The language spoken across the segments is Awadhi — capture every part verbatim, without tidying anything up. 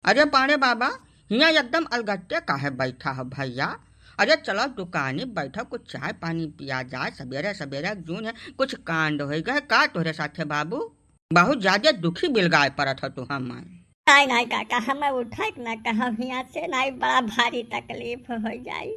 अरे पांड़े बाबा, हियाँ एकदम अलगट्टे काहे बैठा हो भइया? अरे चलो दुकानी बैठो, कुछ चाय पानी पिया जाए, सबेरे सबेरे जून है, कुछ कांड होइ गए का तोहरे साथे बाबू? बहुत ज्यादा दुखी बिलगाए परत हो तू हमें। नाहीं, नाहीं काका, हमें उठाए के ना कहो हियाँ से, नाहीं बड़ा भारी तकलीफ होइ जाई।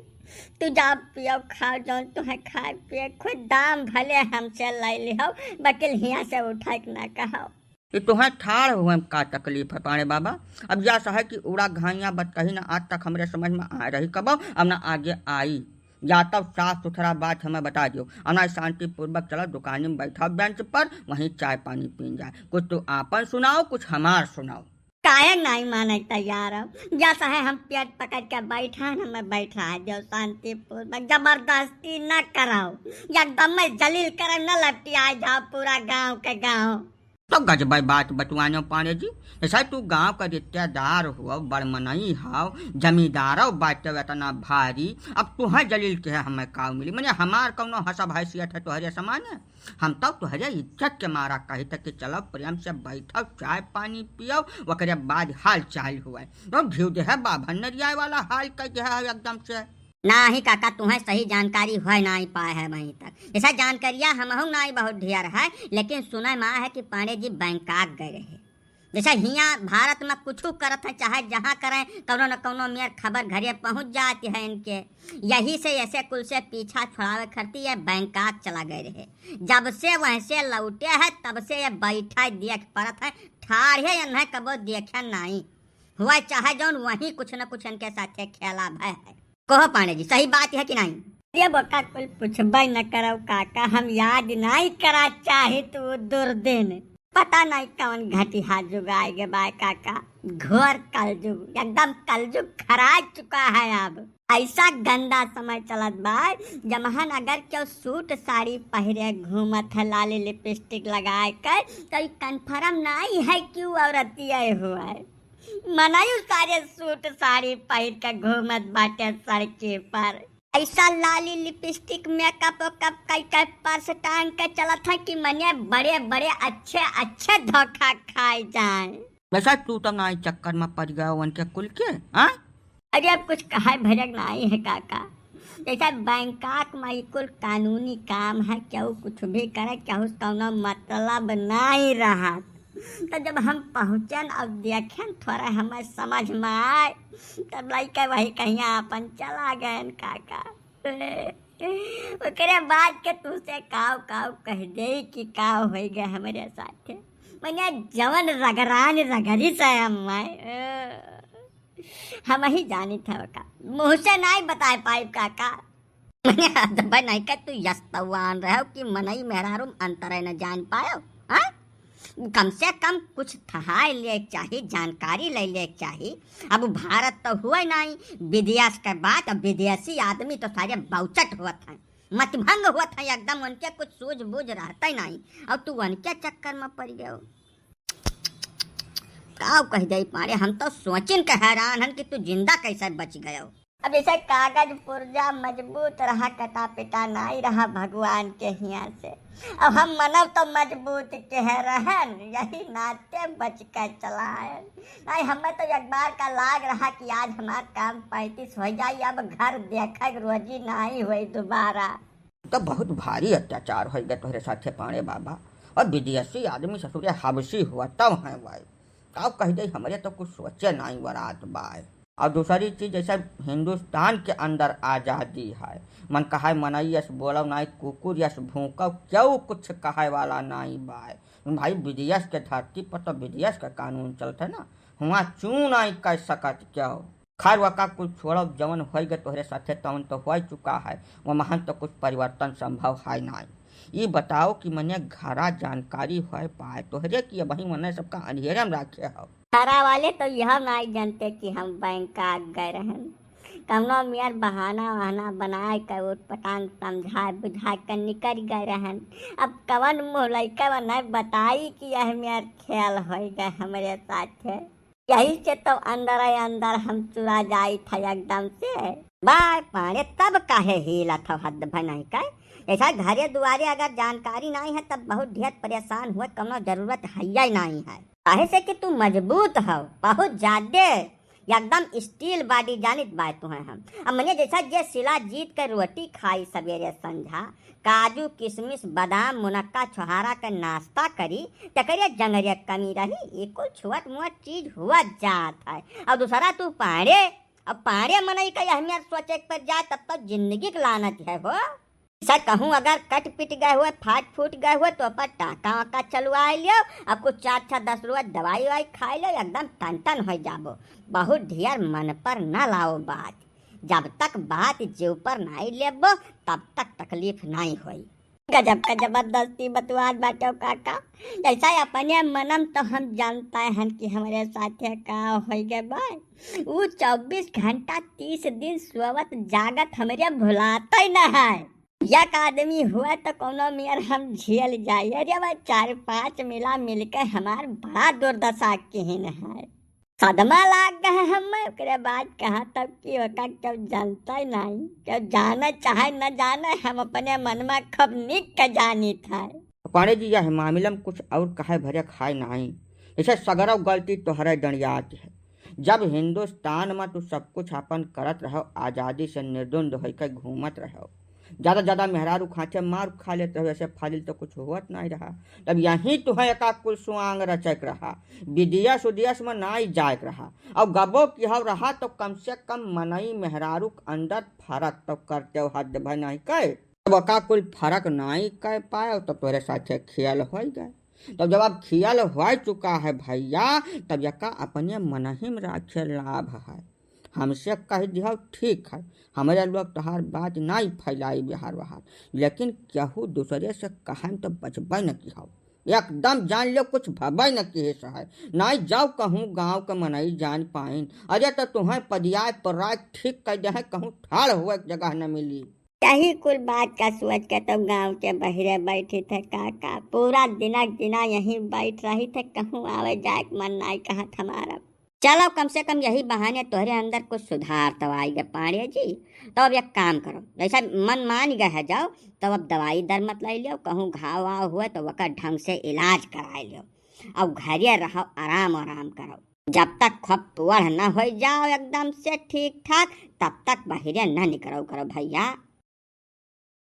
तू जा पियो खाओ जौन तुहें खाए पिए, खुद दाम भले हमसे ले लिहो, बकिल हियाँ से उठाए के ना कहो। ये तुहें ठाड़ हुए का तकलीफ है पांड़े बाबा? अब या सहे कि उड़ा घाइया बतकही ना आज तक हमरे समझ में आ रही कबो, अब ना आगे आई। या तब साफ सुथरा बात हमें बता दियो, अब ना शांतिपूर्वक चलो दुकानी में बैठो बेंच पर, वहीं चाय पानी पीन जाए। कुछ तू आपन सुनाओ, कुछ हमार सुनाओ। काहे नाहीं माने तैयार हो? या सहे हम पेट पकड़ के बैठा न, हमें बैठा दियो शांतिपूर्वक, जबरदस्ती न कराओ, एकदम में जलील करे न लपटिया जाओ पूरा गांव के गांव। तो गजबे बात बतुआनो पांड़े जी, जैसा तू गांव का रिश्तेदार हो, बड़ मनई हो, जमींदारो बाटे इतना भारी, अब तुहें जलील के हमें काव मिली? मने हमार कौनो हसब हैसियत है तोहरे समाने? हम तो तोहरे इज्जत के मारा कही था कि चलो प्रेम से बैठो, चाय पानी पियो, ओकरे बाद हाल चाल हुए। तो ढीव देहे बाभन नरियाए वाला हाल कह देहे हो एकदम से। नाहीं काका, तुहें सही जानकारी होए नाहीं पाए है वहीं तक। जैसा जानकारिया हमहू नाहीं बहुत ढेर है, लेकिन सुने में आए है कि पांड़े जी बैंकाक गए रहे। जैसे हियाँ भारत में कुछू करत है, चाहे जहाँ करें, कौनो न कौनो मेर खबर घरे पहुँच जाती है इनके। यही से ऐसे कुल से पीछा छुड़ावे खरती ये बैंकाक चला गए रहे। जब से वहीं से लौटे है, तब से ये बैठा देख परत है, ठाढ़े इन्हें कबो देखे नाहीं। हुआ चाहे जौन, वहीं कुछ न कुछ इनके साथे खेला भय है। कहो पांड़े जी, सही बात है कि नाहीं? ये बोका कुल पूछबे न करौ काका, हम याद नाहीं करा चाहित उ दुर्दिन। पता नाहीं कौन घटिया जुग आए गे बाय काका, घोर कलजुग, एकदम कलजुग खराज चुका है अब। ऐसा गंदा समय चलत बा, जमहन अगर केहू सूट साड़ी पहिरे घूमत है, लाली लिपस्टिक लगाए के, तो ई confirm नाहीं है कि उ औरतिये हुए। मनई सारे सूट साड़ी पहिर के घूमत बाटे सड़के पर। ऐसा लाली लिपस्टिक मेकअप वेकअप कई के पर्स टांग के चलत है कि मने बड़े बड़े अच्छे अच्छे धोखा खाए जाए। वैसा तू तो नाहीं चक्कर में पड़ गया उनके कुल के, हाँ? अरे अब कुछ कहे भरक नाहीं है काका, जैसा बैंकाक में ई कुल कानूनी काम है, केहू कुछ भी करे, केहू से कौनो मतलब नाहीं रहत। तो जब हम पहुँचन और देखन, थोड़ा हमें समझ में आए, तब लइके वही कहिया अपन चला गएन काका। ओकरे बाद के तुसे काव काव कह दे कि काव होइ गए हमरे साथे। मने जवन रगरान रगरी से हम हमही जानित है का, मुँह से नाहीं बताए पाइब काका। मने अदबा नाहीं का तू यस्तवान रहो कि मनई मेहरारू में अंतरे न जान पायो, हाँ? कम से कम कुछ थहाए ले चाही, जानकारी ले ले चाही। अब भारत तो हुए नाहीं, विदेश के बात, अब विदेशी आदमी तो सारे बाउचट होत हैं, मतभंग होत हैं एकदम, उनके कुछ सूझबूझ रहते नाहीं, और तू उनके चक्कर में पड़ गयो। काव कह दे पाड़े, हम तो सोचिन के हैरान हन कि तू जिंदा कैसे बच गयो। अब जैसे कागज पुर्जा मजबूत रहा, कटा पिटा नाहीं रहा भगवान के हिया से। अब हम मनव तो मजबूत के है रहन, यही नाते बच के चलायन। नाहीं, हमें तो एक बार का लाग रहा कि आज हमार काम पैंतीस हो जाई, अब घर देखे के रोजी नाहीं होई दोबारा। तो बहुत भारी अत्याचार होइ गए तोहरे साथे पाड़े बाबा, और विदेशी आदमी ससुरे हबसी हुआ तब हैं भाई। काव कह दे, हमरे तो कुछ सोचे नाहीं वरात बाय। और दूसरी चीज, जैसे हिंदुस्तान के अंदर आजादी है, मन कहाय मनई यस बोलव नाहीं, कुकुर यस भूंकव, केहू कुछ कहे वाला नाहीं बाय। भाई विदेश के धरती पर तो विदेश का कानून चलत है ना, हुआ चू नाहीं कह सकत केहू। खैर वका कुल छोड़व, जवन होइ गए तोहरे साथे तवन तो होइ चुका है, वमहन तो कुछ परिवर्तन संभव है नाहीं। ई बताओ कि मने घरा जानकारी होए पाए तोहरे कि अबहीं मने सबका अंधेरे में राखे हो। घरा वाले तो यह नाहीं जानते कि हम बैंकाक गए रहन। कौनो मेर बहाना वहाना बनाए के उटपटांग समझाए बुझाए के निकल गए रहन। अब कवन मुँह लइके वनय बताई कि यह मेर खेल होइ गए हमरे साथे। यही से तो अंदर ही अंदर हम चुरा जाई था एकदम से। बाय पाड़े, तब काहे हिलत हो हद भनई का? ऐसा घरे दुआरे अगर जानकारी नाहीं है तब बहुत ढेर परेशान हुए, कौनो जरूरत है ही नाहीं है। काहे से कि तू मजबूत हौ, बहुत जादे, एकदम steel body जानित बाय तुहैं हम। अब मने जैसा जे शिलाजीत के रोटी खाई सबेरे संझा, काजू, किशमिश, बादाम, मुनक्का, छोहारा के नाश्ता करी, तकरे जंगरे कमी रही। ई कुल छोट मोट चीज हुआ जात है। और दूसरा तू पाड़े, अब पाड़े मनई का अहमियत सोचे के पड़ जाए, तब तो जिंदगी के लानत है हो। सर कहूँ अगर कट पिट गए हुए, फाट फूट गए हुए, तो अपन टाका वाका चलवाए लियो। अब कुछ चार छह दस रुपये दवाई वाई खाए लियो, एकदम टन टन हो जाबो। बहुत ढेर मन पर न लाओ बात। जब तक बात जीव पर नाई लेबो, तब तक तकलीफ नाई होई। गजब का जबरदस्ती बतवात बाटो काका। जैसा अपने मनम तो हम जानता हन कि हमरे साथे का होई गए बा। ऊ चौबीस घंटा तीस दिन सोवत जागत हमरे भुलाते न है। एक आदमी हुआ तो कोनो मेर हम झेल जाई। अरे वह चार पांच मिला मिलके हमार बड़ा दुर्दशा किहिन है। सदमा लाग गए हमें, ओकरे बाद कहा तब कि ओका केहू जानता ही नहीं। केहू जाने चाहे न जाने, हम अपने मन में खूब निक के जानित है। पांड़े जी, यह मामला में कुछ और कहे भरे खाए नहीं, इसे सगरव गलती तोहरे डंडियात है। जब हिंदुस्तान में तू सब कुछ अपन करत रहो, आजादी से निर्द्वंद होकर घूमत रहो, ज्यादा ज्यादा मेहरारू खांचे मार खा लेत रहो, ऐसे फाजिल तो कुछ होत नहीं रहा। तब यहीं तुहैं एका कुल स्वांग रचक रहा, विदेश उदेश में नाई जायक रहा, और गबो किहौ रहा तो कम से कम मनई मेहरारू के अंदर फर्क तो करते हो, हद भय नहीं कहे। अब का कुल फर्क नाई कर पाए तो तोरे साथे खेल हो गए। तब जब अब खेल हो चुका है भैया, तब यका अपने मनही में राखे लाभ है। हमसे कह दिया ठीक है, हमारे लोग तोहार बात नाई फैलाई बिहार वहार, लेकिन केहू दूसरे से कहें तो बचबे न किहौ। एकदम जान लो कुछ भबे न किहे से है। नाई जाओ कहूँ गाँव के मनई जान पाइन, अरे तो तुहैं पदियाए पर रात ठीक कर दे, कहूँ ठाड़ हुए के जगह न मिली। यही कुल बात का सोच के तो गाँव के बहिरे बैठी थे काका, पूरा दिना दिना यहीं बैठ रही थे, कहूँ आवे जाए के मन नाई कहत हमारा। चलो, कम से कम यही बहाने तोहरे अंदर कुछ सुधार तो आई गए पांड़े जी। तो अब एक काम करो, जैसा मन मान गए है जाओ, तो अब दवाई दर मत ले लियो, कहूँ घाव वाव हुए तो वकर ढंग से इलाज कराए लियो, और घरे रहो, आराम आराम करो। जब तक खूब पुअर न हो जाओ एकदम से ठीक ठाक, तब तक बहिरे न निकरो करो भैया।